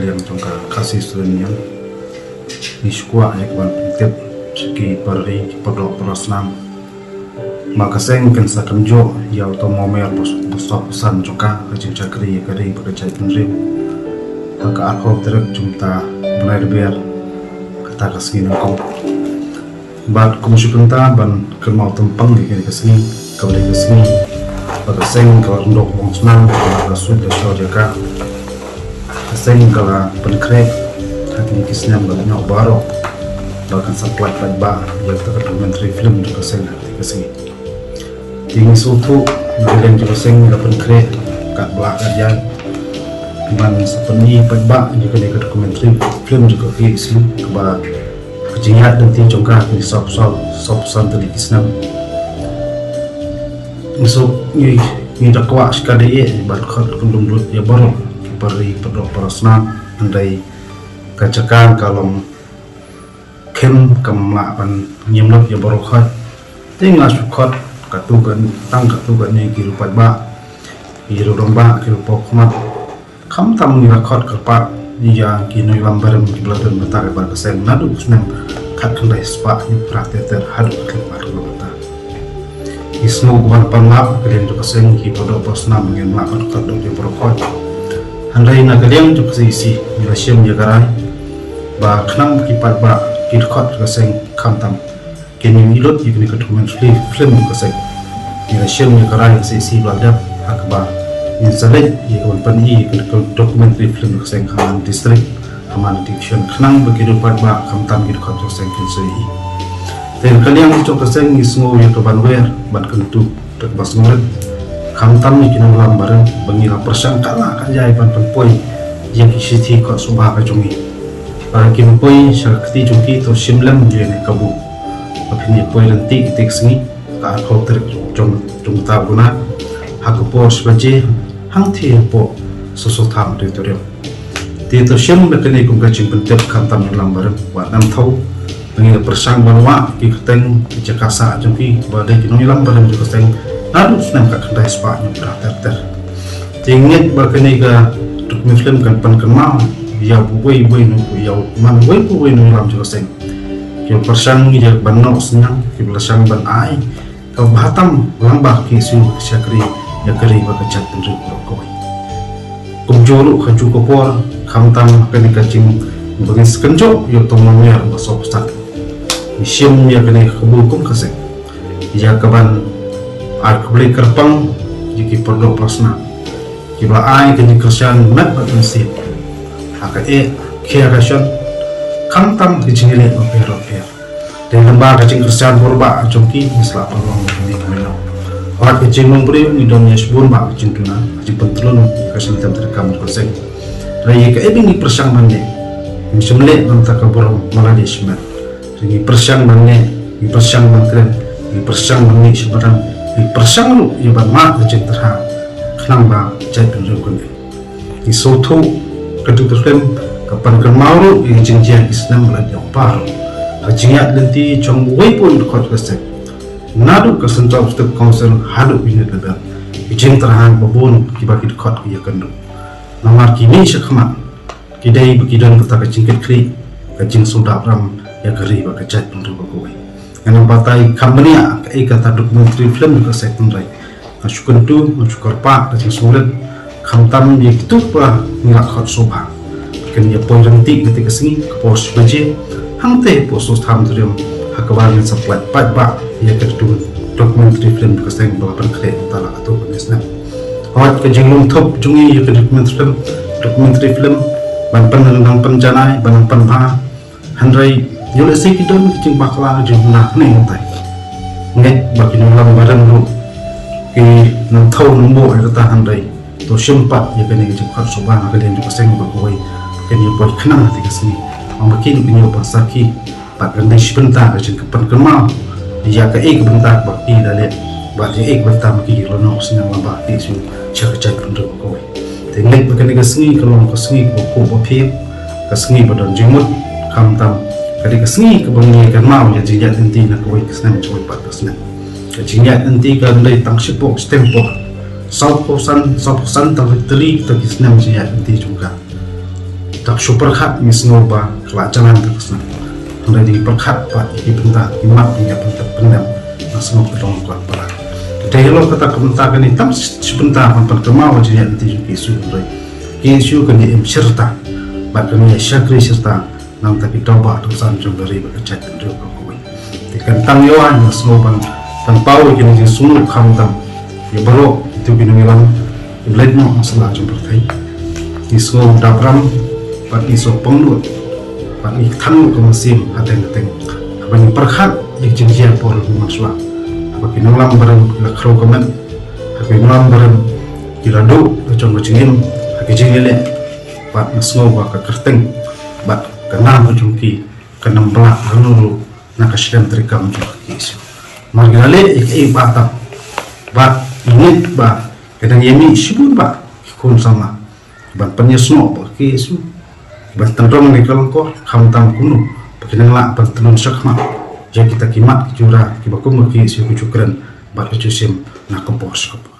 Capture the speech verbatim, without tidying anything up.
Yang jong ka Khasi Student Union. Ngi shu kwah ïa ka ban pyntip sha ki para ri, ki para doh para snam, ba ka seng kan sa kynjoh ïa uta u mamer ba sawphew san jong ka, ka jingshakri ïa ka ri bad ka jaitbynriew, ha ka arphew tarik jong u bnai Lber, kata ka sngi nyngkong. Bad kum shu pynta ban kynmaw tympang ïa kane ka sngi, kaba dei ka sngi ba ka seng ka la rung doh rung snam, ka la suit la shor ïa ka. Ka seng ka la pynkhreh ha kine ki snem ba la ñiew baroh ba kan sa pynlait paidbah ïa kata ka documentary film jong ka seng ha kane ka sngi. Te ngi sngewthuh na ka liang jong ka seng ngi la pynkhreh katba lah katba ïai ban sa pyni paidbah ïa kane ka documentary film jong ka K H C U, kaba ka jingïaid lynti jong ka ka dei sawphew, sawphew san tylli ki snem. Ngi shu, ngi, ngi da kwah shikatdei ban khot kyndong lut ïa baroh ki para ri, para doh para snam, hynrei ka jaka ka long khim, kam lah ban ngim lut ïa baroh khoit. Te ngi la shu khot katto katne, tang katto katne ki riew paidbah, ki riew rangbah, ki riew paw khmat. Khamtam ngi la khot kyrpad ïa ki nongïalam barim kiba la don bynta bad ka seng naduh u snem khatkhyndai spah hynñiewphew phra ter ter haduh ka khyllipmat ka la mynta. Ngi sngew ka ban pan lap ha ka liang jong ka seng, ki para doh para snam ngim lah ban khot lut ïa baroh khoit. Hynrei na ka liang jong ka C C C ngi la shim ïa ka rai ba khnang ba ki paidbah kin khot ïa ka seng, khamtam kin ïohi lut ïa kane ka documentary film jong ka seng, ngi la shim ïa ka rai ha ka C C C ba la dep, ha kaba ngin sa leit ïa ka ban pyni ïa kane ka documentary film jong ka seng ha man district, ha man division, khnang ba ki riew paidbah khamtam ki dkhot jong ka seng kin sa ïohi. Te na ka liang jong ka seng ngi sngew ïa ka ban wer, ban kyntu da kaba sngewrit, khamtam ïa ki nongïalam barim, ba ngi la pyrshang katba lah katba ïai ban pynpoi ïa ki shithi khot sngewbha ka jong ngi. Ba kin poi sha ka kti jong ki, to shim lem ïa kane ka kabu. Ba phin ïa poi ryntih ïa kane ka sngi, ka arphew tarik jong, jong uta u bnai, ha ka por shi baje, hangtei hapoh Soso Tham Auditorium. Te to shim da kane kum ka jingpyntip, khamtam nongïalam barim, wat nang thaw, ba ngi la pyrshang ban wah ki kyrteng, ki jaka sah jong ki, ba dei ki nongïalam barim jong ka seng naduh u snem khatkhyndai spah hynñiewphew phra ter ter. Te ngeit ba kane ka documentary film kan pynkynmaw ïa uwei uwei, ïa u man uwei pa uwei u nongïalam jong ka seng, kiba pyrshang ïa ka ban noh synñiang, kiba la shang ban ai ka bha tam lang ba ki shu shakri ïa ka ri bad ka jaitbynriew baroh kawei. Kumjuh ruh ha kajuh ka por, khamtam ha kane ka jing ba ngin sa kynjoh ïa uta u mamer ba sawphew san, ngi shim ïa kane ka kabu kum ka seng, ïa ka ban ai khublei kyrpang ïa ki para doh para snam, kiba la ai ka jingkyrshan met bad mynsiem ha ka eh, khia ka shon, khamtam ha ka jingïaleh bapher bapher. Te lyngba ka jingkyrshan bor ba jong ki, ngi sa lah pynlong ïa kane ka mino. Hooid, ka jinglong briew ngi don ïa shibun ba ka jingduna, ka jingpyntlun ïa ka shynrang treikam jong ka seng. Hynrei ïa kaei ba ngi pyrshang ban leh, ngim shym leh na ka bynta ka burom ba la leh shimet. Hynrei ngi pyrshang ban leh, ngi pyrshang ban kren, ngi pyrshang ban mih sha madan, ngi pyrshang ruh ïa ban mad ka jingtyrha, khnang ba ka jaitbynriew kan im. Ngi sngewthuh ka documentary film ka pynkynmaw ruh ïa ka jingjia ki snem ba la dep par, ka jingïaid lynti jong uwei pa uwei u dkhot ka seng, naduh ka Central Executive Council haduh unit level, ki jingtyrha ba bun kiba ki dkhot ki ïakynduh. Namar ki mih sha khmat, ki dei ba ki don kata ka jingkitkhlieh, ka jingsngewdap ram ïa ka ri bad ka jaitbynriew baroh kawei. Ngan ym batai kham bniah kaei kata documentary film jong ka seng, hynrei nga shu kyntu, nga shu kyrpad da ka jingsngewrit, khamtam ïa kito kiba ngi la khot sngewbha, kin ïa poi ryntih kata ka sngi ka por shi baje, hangtei hapoh Soso Tham Auditorium, ha kaba ngin sa pynlait paidbah ïa ka documentary film jong ka seng ba la pynkhreh mynta la katto katne snem. Hooid, ka jinglong thup jong ngi ïa ka documentary film, documentary film, ban pynryngkang, pynjanai, ban pynbha. Hynrei ïoh lehse ki don ki jingbakla, ki jingmyntoi. Ngeit ba ki nongïalam barim ruh ki nang thaw nang buh ïa kata, hynrei to shim pat ïa kane ka jingkhot sngewbha na ka liang jong ka seng baroh kawei, kin ïa poi khnang ha kata ka sngi. Ong ba kin ïoh ban sakhi bad kan dei shi bynta ka jingpynkynmaw ïa kaei ka bynta ba ki la leh, bad ïa kaei ka bynta ba ki la noh synñiang lyngba ka K H C U sha ka jaitbynriew baroh kawei. Te ngeit ba kane ka sngi ka long ka sngi kaba khuid ba pher, ka sngi ba don jingmut, khamtam ka dei ka sngi kaba ngi ïakynmaw ïa ka jingïaid lynti na kawei ka snem sha kawei pat ka snem. Ka jingïaid lynti kan dei tang shiphew shiteng por, sawphew san, sawphew san tylli tylli kita ki snem jingïaid lynti jong ka. Tap shu pyrkhat ngi sngew ba ka la jalan ka snam. Hynrei ngi pyrkhat ba ki bynta ki mat ngi ïa pynthep pyndem na sngew ka dong ka para. Te ïa lo kata ka bynta kane tam shi bynta ban pynkynmaw jingïaid lynti jong ki issue hynrei ki issue kane im shirta bad kane shakri shirta nangta ki daw ba dong san jong ka ri bad ka jaitbynriew ka kawei. Te kan tang ïa nga sngew ban ban paw ïa kine jingsngew khamtam ïa baroh ïa ki nongïalam ïa leit noh na sla jong pyrthei. Ngi sngew dap ram bad ngi sngew pangnud bad ngi than ka mynsiem hateng hateng. Haba ngi pyrkhat ïa ki jingjia por ngi man sla haba ki nongïalam barim ki la khrew ka met ha ki nongïalam barim ki la duh ka jong ka jingim ha ki jingïaleh bad ngi sngew ba ka kyrteng bad ka nam ka jong ki kan ym blah hangno ruh na ka shlem treikam jong ka K S U. Namar ngi la leh ïa kaei ba tam bad ngi ngeit ba ka dang ïa mih shibun ba ki khun samla ban pynïasnoh ba ka K S U ban tynrong ne ka lyngkor khamtam kumno ba ki nang lah ban tynrong shakhmat ïa kita ki mat ki jura kiba kum ka K S U ka ju kren bad ka ju shim na ka por sha ka por.